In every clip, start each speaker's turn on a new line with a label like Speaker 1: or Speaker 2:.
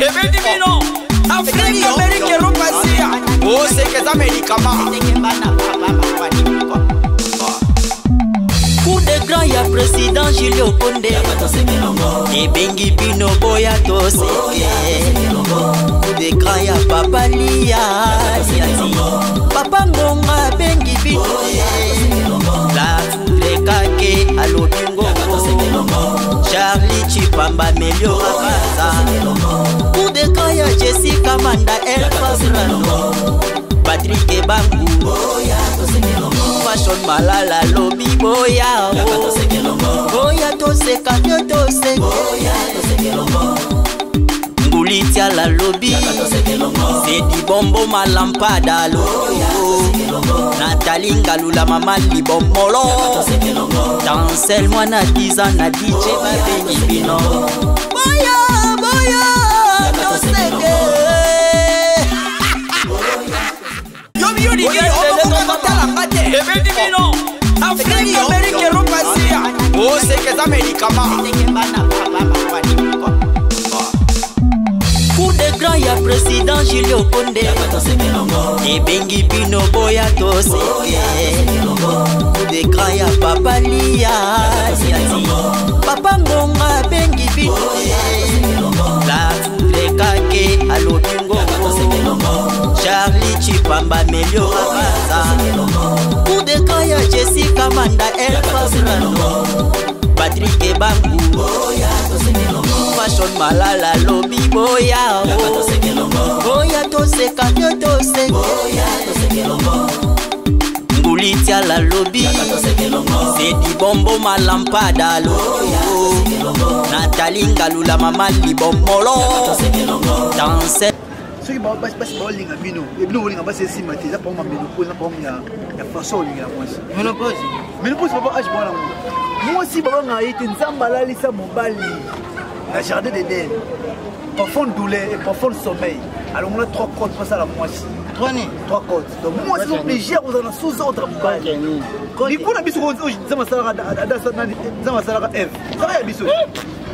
Speaker 1: Ebeti bino Afrique, Amérique, Europe, Asia. Oseka eza medikama.
Speaker 2: Cour de grand ya président Julio Konde ebengi bino boya toseke. Cour de grand ya papa Lia Liati, papa Ngonga abengi bino. La foudre kake alobi ngongo, Charlie Chipamba Melio Abaza. Cour de grand ya Jessica Manda El Fabrano, Patrick Ebangu, Fashion Malala lobi boya boya toseka yo toseke. Nguli tiala lobi Sedi bombo malampada lo Nathalie Ngalula mama libomolo Dansel mwana 10 ans na DJ babengi bino boya boya toseke.
Speaker 1: Ebeti bino Afrique, Amérique, Europe, Asia. Oseka eza medikama.
Speaker 2: Cour de grand ya président Julio Konde ebengi bino boya toseke. Cour de grand ya papa Lia Liati, papa Ngonga abengi bino. La foudre kake alobi ngongo, Charlie Chipamba Melio Abaza. Cour de grand ya Jessica Manda El Fabrano, Patrick Ebangu, Fashion Malala lobi boya boya toseka yo toseke. Nguli tiala lobi Sedi bombo malampada lo Nathalie Ngalula mama libomolo Danse.
Speaker 3: Soki basi baolinga bino, bino bolinga basi esimba te, eza problème ya ménopause, eza problème ya façon olingela mwasi.
Speaker 4: Ménopause.
Speaker 3: Ménopause papa âge mwana ngo. Mwasi babanga ye te, Nzambe alalisa mobali na jardin d'Éden. Profonde douleur et profonde sommeil. Alors on a 3 côtes pour ça la mwasi.
Speaker 4: 3 ni?
Speaker 3: 3 côtes. Donc moi c'est obligé aux en sous ordre mobali. Likuna biso Nzambe asalaka Nzambe asalaka Ève. Ça ya biso.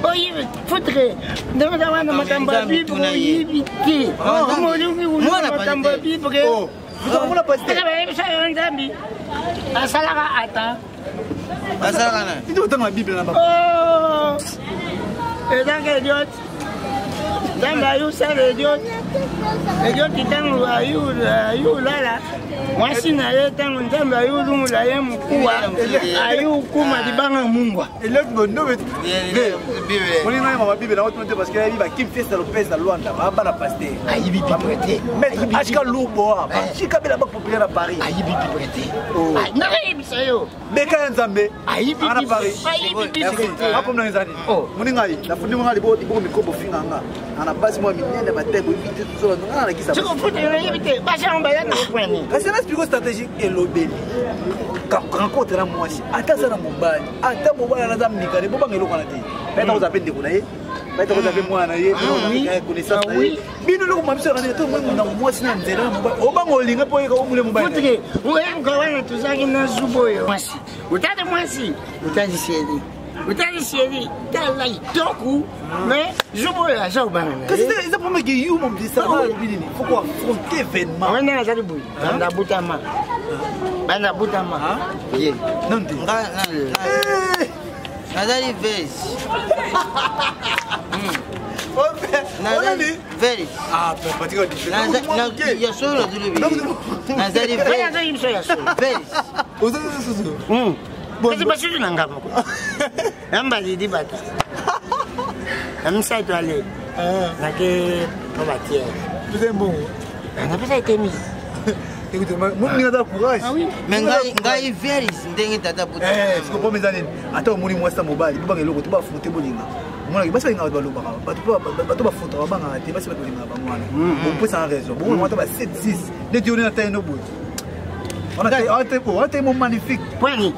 Speaker 5: Oyibi futre ndenge wana makambo ya Bible oyibi te. Olingi makambo ya Bible.
Speaker 3: Mona pasteur.
Speaker 5: Bayebisa yo Nzambe asalaka ata.
Speaker 4: Asalaka na.
Speaker 3: Ndio otanga Bible na ba.
Speaker 5: Oh. Ezanga idiot. Nzambe ayusala idiot. Idiot ntango ayulala mwasi na ye ntango Nzambe ayulungula ye mokuwa ayukuma libanga mungwa.
Speaker 3: Eliot Bondobe. Moninga mama Bible na otuna te parce que ayebi ba Kim Fiesta Lopez na Luanda ba bana pasteur.
Speaker 5: Ayibi Bible te.
Speaker 3: Maître HK Luboa, ba Chika Bela ba populaire na Paris.
Speaker 5: Ayibi Bible te. Nakayebisa yo.
Speaker 3: Beka ya Nzambe.
Speaker 5: Ayibi
Speaker 3: Ana
Speaker 5: Bible.
Speaker 3: Paris.
Speaker 5: Ayibi Bible te.
Speaker 3: Apo mna nzani. Moninga yi, na fundi monga libo libo mikobo finga nga. Ana basi mwa minene ba tebo éviter tout ça nga na kisa.
Speaker 5: Siko futa yo yebi te. Basi yango baza na point.
Speaker 3: Kasi na explique stratégie elobeli. Rencontre na mwasi, ata za na mobali, ata mobali anaza mikale, bobanga eloko na te. Baita koza pe ndeko na ye, baita koza pe mwana na ye, baita connaissance na ye. Bino eloko mabiso na to mwe na mwasi na nzela na mobali. Obanga olinga po yeka omule mobali.
Speaker 5: Futre, oyebi wana tozalaki na zuba oyo. Mwasi, otali mwasi, otali chéri. Otali chéri, tala kitoko, mais zuba oyo aza kobanga na ye.
Speaker 3: Kasi eza problème ke yo momisa na alobi nini? Faut ko affronter événement.
Speaker 5: Wana azali boye, banda butama. Banda butama. Ye.
Speaker 3: Non te.
Speaker 4: Nga nazali vezi.
Speaker 3: Nazali
Speaker 4: vezi.
Speaker 3: Ah, papa tika di.
Speaker 4: Ya solo nazali Nazali
Speaker 5: vezi. Nazali biso ya solo.
Speaker 4: Vezi.
Speaker 3: Ozali susu.
Speaker 5: Kasi basusu na nga moko. Namba lidi bata. Na misato ale. Nake po batiere.
Speaker 3: Pesa mbongo.
Speaker 5: Napesa etemi.
Speaker 3: Écoutez, moi, je suis courage.
Speaker 5: Ah oui.
Speaker 4: Mais ngai ngai vezi ndenge tata buta.
Speaker 3: Eh, siko po mezani. Ata omoni mwasi na mobali, bobanga eloko te, bafute bolinga. Omona basi balingaka bato balobaka, bato bafutaka babangaka te, basi bato balingaka bango wana. Bopesaka raison. Bongo ata ba 7 6, neti yo na taille no boye. Wana te mo magnifique.
Speaker 5: Poani.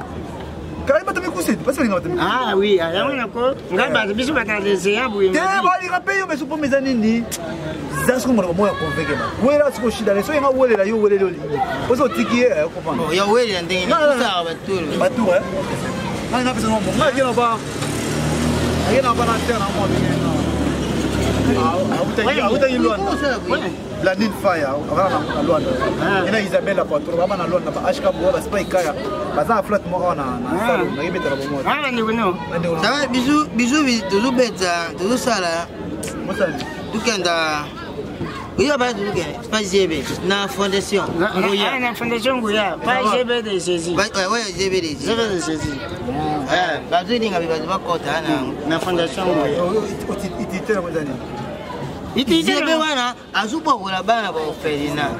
Speaker 3: Kala bato mikuse, basi balingaka bato mikuse.
Speaker 5: Ah oui, yango nako ngai bato biso batalese ya boye.
Speaker 3: Te balinga mpe yo mais po meza nini? Za siko monoko moko ya convaincre ba. Wela siko shida ne so yenga welela yo weleli olingi. Ozo otiki ye comprendre.
Speaker 4: Ya welela ndenge ni kusaka batulu.
Speaker 3: Batulu eh. Ngai napesa ngo ngai ake na ba ake na ba na terre na mwa benge awutaki Luanda. Blandine Fire avanda na Luanda. Ina Isabelle patron baba na Luanda ba HK Boa ba Spy Kaya. Baza na flat moko na na salle na yebetela bomo.
Speaker 5: Ah bandeko no.
Speaker 4: Ça va, bisous, bisous, tozobeta, tozosala. Tukenda. Oyo bana tozokende, pas GB, na fondation.
Speaker 5: Nguya. Na fondation Nguya, pas GB de Jésus.
Speaker 4: Ouais, GB de Jésus.
Speaker 5: GB de Jésus.
Speaker 4: Bazolinga mpe bato bakota
Speaker 5: na fondation Nguya.
Speaker 3: Ititela mozani.
Speaker 4: GB wana azobokola bana ba orphelinat.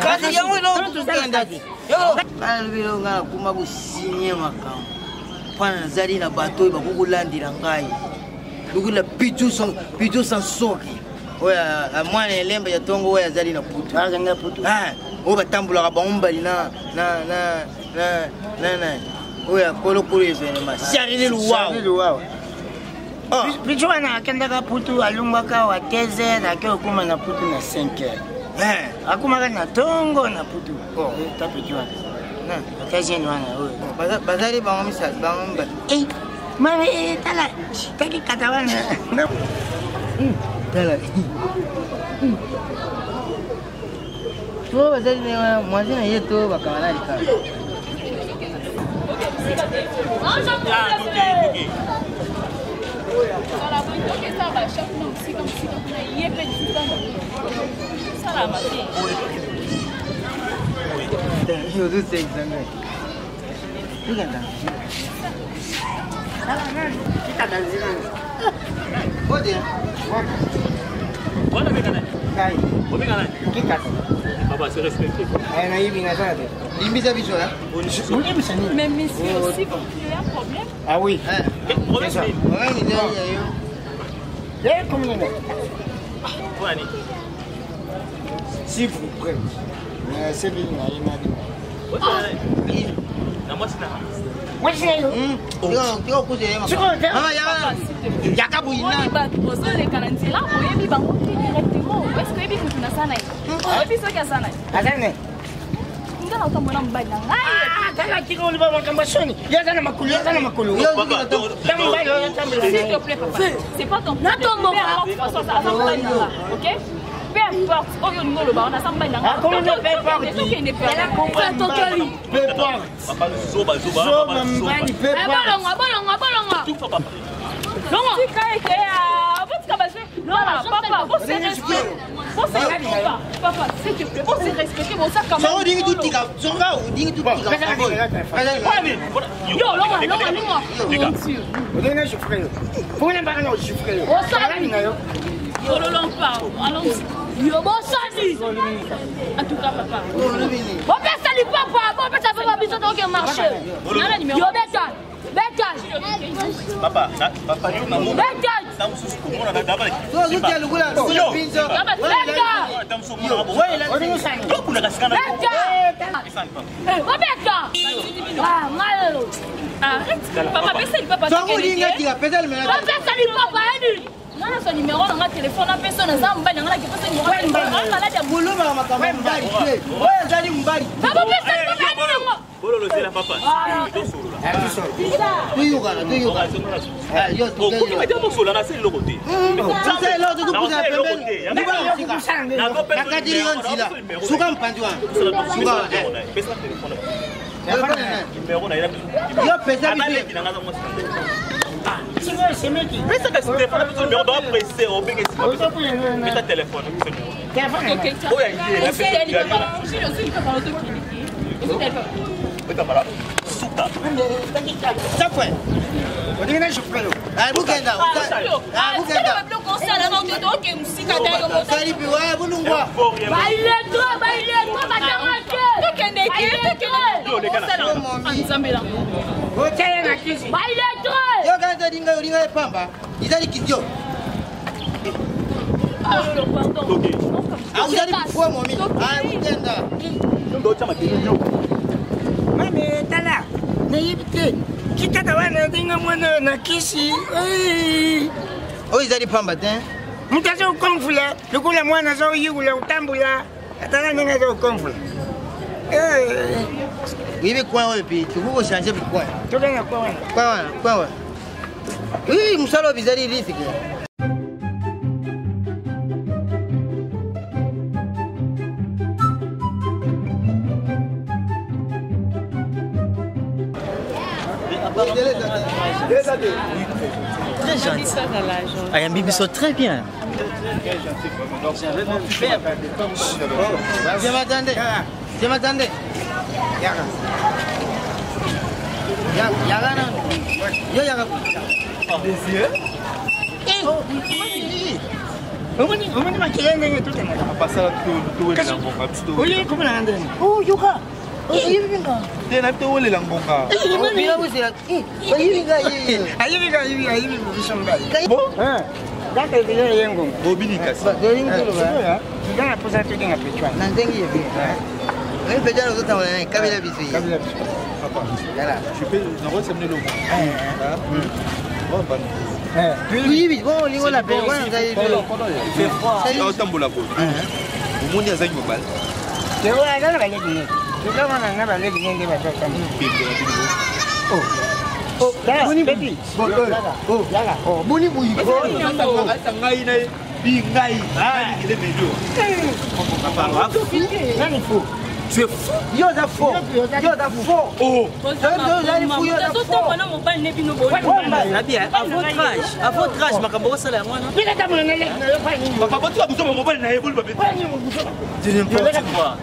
Speaker 4: Kasi yango elokokenda te. Bana lobi eloko ngai nakoma kosigne makambo mpana nazali na bato oyo bakokolandela ngai lokola pitu sansoki oyo mwana elemba ya ntongo oyo azali na putu oyo batambolaka bango mbali na oyo akolokolo evenema charili luwawa.
Speaker 5: Pichu wana akendaka putu, alungwaka awa 2 heures, ake okóma na putu na 5 heures. Akomaka na ntongo na putu. Ta pichu wana ata jeune wana oyo
Speaker 4: bazali bango misala bango mibali.
Speaker 5: Mame, tala taki kata wana.
Speaker 4: Tala to bazali mwasi na ye to bakanga na likala. Limbisa biso.
Speaker 6: Mais monsieur, s'il vous plaît, il y a un problème.
Speaker 5: Ah oui.
Speaker 4: C'est ça.
Speaker 5: S'il vous plaît. C'est bien.
Speaker 6: Ozoleka na nzela, oyebi bango te directement. Est-ce que oyebi mutu nasala na ye? Oyebi soki aza na ye?
Speaker 5: Aza na ye.
Speaker 6: Nga na otambola mobali na ngai.
Speaker 5: Tala, tika oloba makambo ya soni. Ye aza na makolo, ye aza na makolo. Ntango mobali oyo atambola.
Speaker 6: S'il te plaît, papa, c'est pas ton problème. Peu importe, aza mobali na nga, ok? Peu importe oyo olingi oloba wana, aza mobali na nga. Tokende.
Speaker 5: Peu importe.
Speaker 7: Zoba,
Speaker 5: zoba mobali, peu importe.
Speaker 6: Bolongwa, bolongwa, bolongwa. Longo. Tika ete botika bazwe. Papa, bo se respecter. Bo se respecter. Papa, s'il te plaît, bo se respecter, bo saka.
Speaker 4: Songa odingi tutika, songa odingi tutika.
Speaker 6: Yo, longa, longa, longa.
Speaker 5: Odingi chiffre yo. Funa mbaka na chiffre yo.
Speaker 6: Osali na yo. Yo lolompa. Allons. Yo bosali. En tout cas, papa.
Speaker 8: Bopesa lipapa, bopesa papa biso toke marché. Yo beta. Beta.
Speaker 7: Papa, papa, yo na mo.
Speaker 8: Beta.
Speaker 4: Tozotia lokola pinzo.
Speaker 8: Beta. Beta. Bobeta. Ah, ngai.
Speaker 6: Arrête. Papa, pesa lipapa.
Speaker 4: Songa olingi atika, pesa limela.
Speaker 8: Bopesa lipapa eni.
Speaker 6: Nga nazwa nimero na nga telefone, apesa naza mobali na nga, nakepesa nimero maladi ya
Speaker 4: bolobaka makambo ya mobali te. Oyo ezali mobali.
Speaker 8: Babopesa lipapa eni nango.
Speaker 7: Bololo zela papa. Tosolola.
Speaker 4: Toyokana, toyokana.
Speaker 7: Okoki mate tosolola na se eloko te.
Speaker 4: Sasa eloko te, topusana pembeni. Nakatili yo nzila. Suka mpanzi wana. Suka wana.
Speaker 7: Pesa telefone.
Speaker 4: Numéro na yo pesa biso.
Speaker 7: Pesa kasi telefone biso numéro doit presser obenge sima. Pesa telefone biso numéro. Oyo aye. Suka.
Speaker 4: Safwe.
Speaker 5: Odingi na chiffre yo.
Speaker 4: Ah, bukenda. Ah, bukenda. Sali pi wa bulungwa.
Speaker 8: Bailetro, bailetro, batanga te.
Speaker 6: Tokende te, tokende. Nzambe na.
Speaker 5: Otala na kisi.
Speaker 8: Bailetro.
Speaker 4: Yo kanza dinga olinga epamba. Ezali kidio.
Speaker 6: Pardon.
Speaker 4: Ah, ozali fo momi. Ah, bukenda.
Speaker 7: Ndo chama yo.
Speaker 5: Mame, tala. Nayebi te. Kitata wana ndenge mwana na kisi.
Speaker 4: Oyo ezali pamba te.
Speaker 5: Moto azokonfula lokola mwana azoyikula kotambola. Atala ndenge azokonfula.
Speaker 4: Oyebi coin oyo mpe tokoki kochange bi coin.
Speaker 5: Tokanga coin wana.
Speaker 4: Coin wana, coin wana. Oui, mosala oyo bizali risque.
Speaker 2: Très gentil. Ayambi biso très bien.
Speaker 4: Je m'attendais. Je m'attendais. Yaka. Yaka nanu. Yo yaka.
Speaker 3: Désiré.
Speaker 5: Omoni omoni makila ndenge totemaka.
Speaker 7: Basala towelela ngonga biso.
Speaker 5: Oyebi komona ndenge.
Speaker 4: Oh yoka. Oyebi nga.
Speaker 7: Te na towelela ngonga.
Speaker 4: Bino bozela. Oyebi nga ye.
Speaker 5: Ayebi nga ayebi ayebi biso mibali.
Speaker 7: Bon.
Speaker 5: Kaka ezali ye ngonga.
Speaker 7: Bobini kasi.
Speaker 4: Tolingi toloba.
Speaker 5: Nga na posa tokenga pechwana.
Speaker 4: Na ndenge ye bien. Oyebi pechwana ozotambola naye kabila biso ye.
Speaker 5: Kabila biso.
Speaker 7: Papa.
Speaker 4: Yala.
Speaker 7: Je peux nakosemne lomo.
Speaker 4: Oyebi bon olingo na pe wana nzali.
Speaker 7: Otambola boye. Omoni azangi mobali.
Speaker 5: Te oyo aza na baleki ne. Toza wana na baleki ne nde bazotambola.
Speaker 4: Boni boyi.
Speaker 7: Ngai na bi ngai.
Speaker 5: Nani fou?
Speaker 7: Tu es fou.
Speaker 4: Yo oza fort. Yo oza fort.
Speaker 7: Oh.
Speaker 6: Ozotambola mobali ne bino
Speaker 2: Nabi, à votre âge, à votre âge, makambo osala yango wana.
Speaker 7: Papa, botika buzoba mobali na ye boli babe.
Speaker 2: C'est n'importe quoi.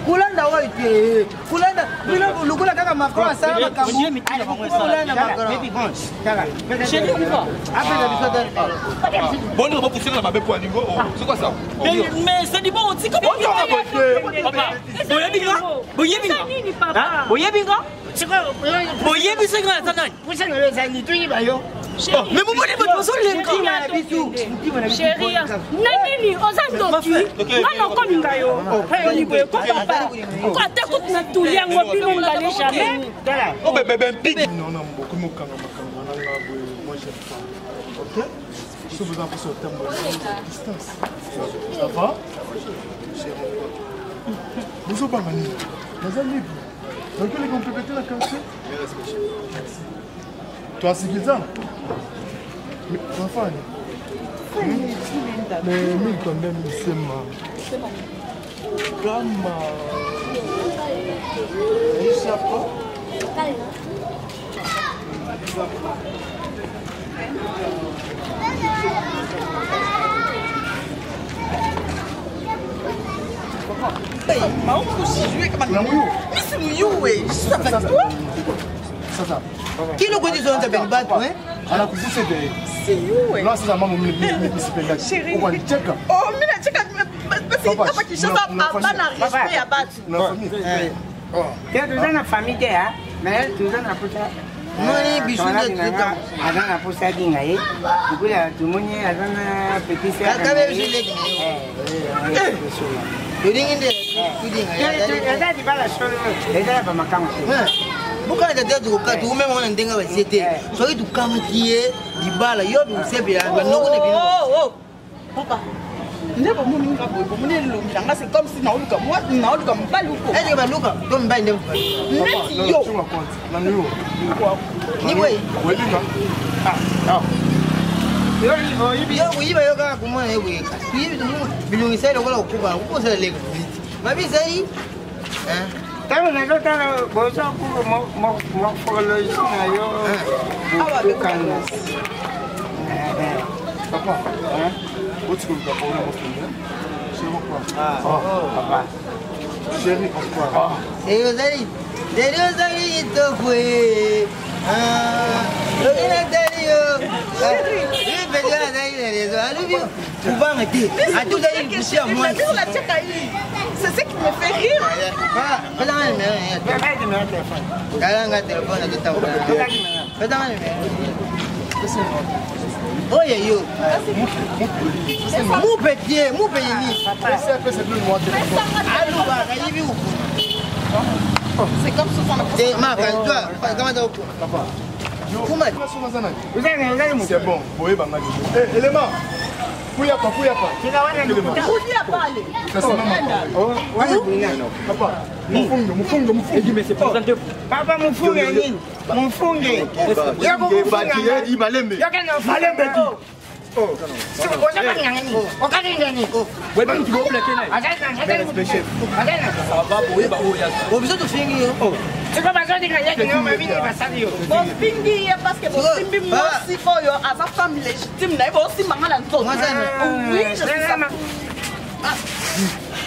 Speaker 4: Kulanda oyo te. Kulanda bino lokola kaka Macron asala makambo. Kulanda Macron.
Speaker 2: Chérie, on y va.
Speaker 4: Apesa biso ata numéro.
Speaker 7: Boni bopusenga na mabe po aningo. C'est quoi ça?
Speaker 2: Mais c'est du bon, otika papa. Boyebi nga? Boyebi nga?
Speaker 6: Nini papa?
Speaker 2: Boyebi nga? Boyebi soki nga naza nani?
Speaker 5: Pusa na yo ezali toyiba yo.
Speaker 2: Mais bomoni bato bazoleka.
Speaker 6: Chéri, na nini oza ndoki nga nakominga yo olingi boye ko papa ko ata kutu na tuli yango bino mibale jamais.
Speaker 7: Oh bébé ben pig.
Speaker 9: Non non, beaucoup mokanga makambo wana nga boye, moi j'aime pas. OK? So besoin pour ce tambola distance. Ça va? Bozobanga nini? Naza libre. Nakoleka mopepe te na quartier. Merci. Twasikilizana? Tunafanya? Mais mimi nilikwambia mimi sema kama maisha hapo Sasa
Speaker 4: Kilo kwetu zonza beni batu eh?
Speaker 9: anakuvusha de na sasa mambo mimi sipendaki. Uko nicheka.
Speaker 1: Oh, mimi nacheka basi
Speaker 9: Papa,
Speaker 1: hapa Kinshasa hapana respect ya batu.
Speaker 9: Na famille.
Speaker 5: Te toza na famille te mais toza na posa.
Speaker 4: Moni biso nde toza.
Speaker 5: Aza na posa dinga ye. Lokola tomoni aza na petit sœur.
Speaker 4: Kaka biso nde tolingi nde tudinga ye.
Speaker 5: Eza libala solo eza ya bamakango te.
Speaker 4: Bokana tata tokoka tokomema wana ndenge basie te soki tokamati ye libala yo bisepela banoko na bino.
Speaker 1: Papa, nde bomoni nga boye bomoni elongi na nga c'est comme si naoluka mwasi naoluka mobali uko.
Speaker 4: Est-ce que baluka to mibali nde
Speaker 1: neti yo.
Speaker 9: Chunga compte. Na niyo.
Speaker 4: Ni boye.
Speaker 9: Oyebi nga? Ah.
Speaker 4: Yo koyiba yo kaka komona ye boye toyebi bilongi esali lokola kokuba kokosala leka mabi ezali
Speaker 5: Ntango nazotala boza morphologie na yo bokokana.
Speaker 9: Papa. Oti koluka problème okende. Chéri quoi?
Speaker 5: Papa.
Speaker 9: Chéri quoi?
Speaker 4: Ozali lelo ozali kitoko e lobi natali yo pedi azali na lezo alobi kobanga te ata ozali libusi ya mwasi.
Speaker 1: C'est ce qui me fait rire.
Speaker 4: Pesanga numéro na ye. Tala nga telefone azotambola. Pesanga numéro. Oyo yo. Mupe tie, mupe nini? Aluba, nayibi uku.
Speaker 1: C'est comme ça.
Speaker 4: Te, maka, toi, kama ta uku.
Speaker 9: Papa.
Speaker 4: Kuma.
Speaker 9: C'est bon, boyeba nga lelo. Eh, élément. Kuya hapa, kuya hapa.
Speaker 1: Rudia pale.
Speaker 9: Utasimama. Papa, mfunge, mfunge, mfunge.
Speaker 5: Papa mufunge nini? Mufunge. Yako kufunga.
Speaker 3: Malembe.
Speaker 5: Yoke na
Speaker 3: Malembe di.
Speaker 4: Biso tofingi yo.
Speaker 1: Bofingi ye parce que bosimbi mwasi oyo aza femme légitime na ye, bosimbanga na nzoto. Oui, je suis ça.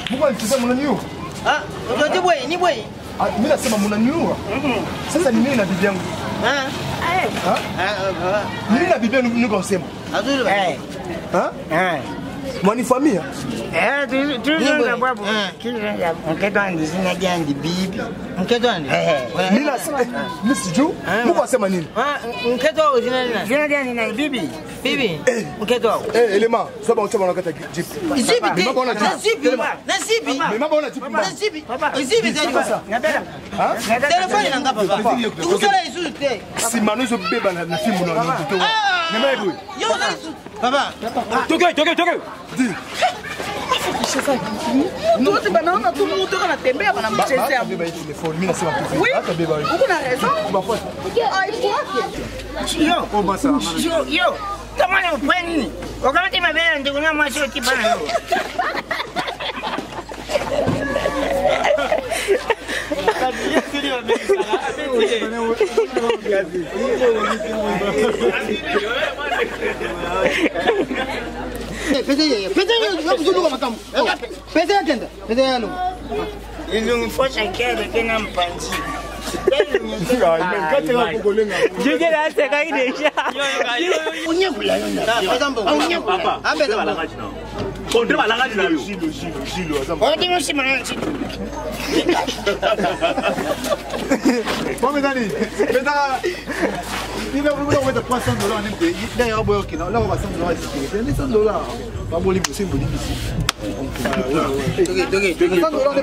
Speaker 9: Pourquoi tu mnaniua?
Speaker 4: Ah, unajua boye, ni boye.
Speaker 9: Ah, mimi nasema mnaniua. Sasa ni nini na bibi yangu?
Speaker 4: Ah.
Speaker 9: Ah, nini na bibi yangu niko sema?
Speaker 4: Azuri.
Speaker 9: Ah? Mwanifamia?
Speaker 4: Mketo andi.
Speaker 9: Mimi nasema mimi sijui. Mungu asema nini?
Speaker 4: Mketo wako jina nini?
Speaker 5: Jina gani na bibi?
Speaker 4: Bibi. Mketo wako.
Speaker 9: Eh, elema, sasa unachoma unakata jeep.
Speaker 4: Zipi te?
Speaker 9: Mama bona
Speaker 4: Na zipi? Na zipi?
Speaker 9: Mama bona jeep.
Speaker 4: Na zipi? Zipi zaidi.
Speaker 9: Ah?
Speaker 4: Telefoni na ngapa papa. Tukusala isuzu te.
Speaker 9: Simano izobeba na fimbo na ndoto. Nema ebwe.
Speaker 4: Yo na isuzu. Papa.
Speaker 7: Toke, toke, toke.
Speaker 9: Di.
Speaker 1: Mutu banaona tu mutu anatembea banamchezea.
Speaker 9: Beba hii telefoni, mimi nasema tu.
Speaker 1: Oui.
Speaker 9: Hata beba hii.
Speaker 1: Uko na raison.
Speaker 9: Bafuata.
Speaker 1: Aifuate.
Speaker 5: Yo.
Speaker 9: Oh, basa.
Speaker 5: Yo, yo. Tomona upwe nini? Okamati mabele ndeko na mwasi otipa na yo.
Speaker 4: Pesa yeye. Pesa yeye kuzuluka makambo. Pesa yakenda. Pesa yalo.
Speaker 5: Elongi fosha kele ke na mpanzi. Unyekula yo na.
Speaker 4: Pesa mbo.
Speaker 5: Unyekula.
Speaker 4: Ambeza mbo.
Speaker 7: Kondre balangadi na yo.
Speaker 9: Jilo, jilo, jilo, azam.
Speaker 5: Odi mushima na nchi.
Speaker 3: Bon, mesdames, mesdames, il va vous mettre 300 dollars en MT. D'ailleurs, là, on va 100 dollars ici. 100 dollars. Pas bon, c'est bon, ici.
Speaker 4: Toke, toke.
Speaker 3: 100 dollars.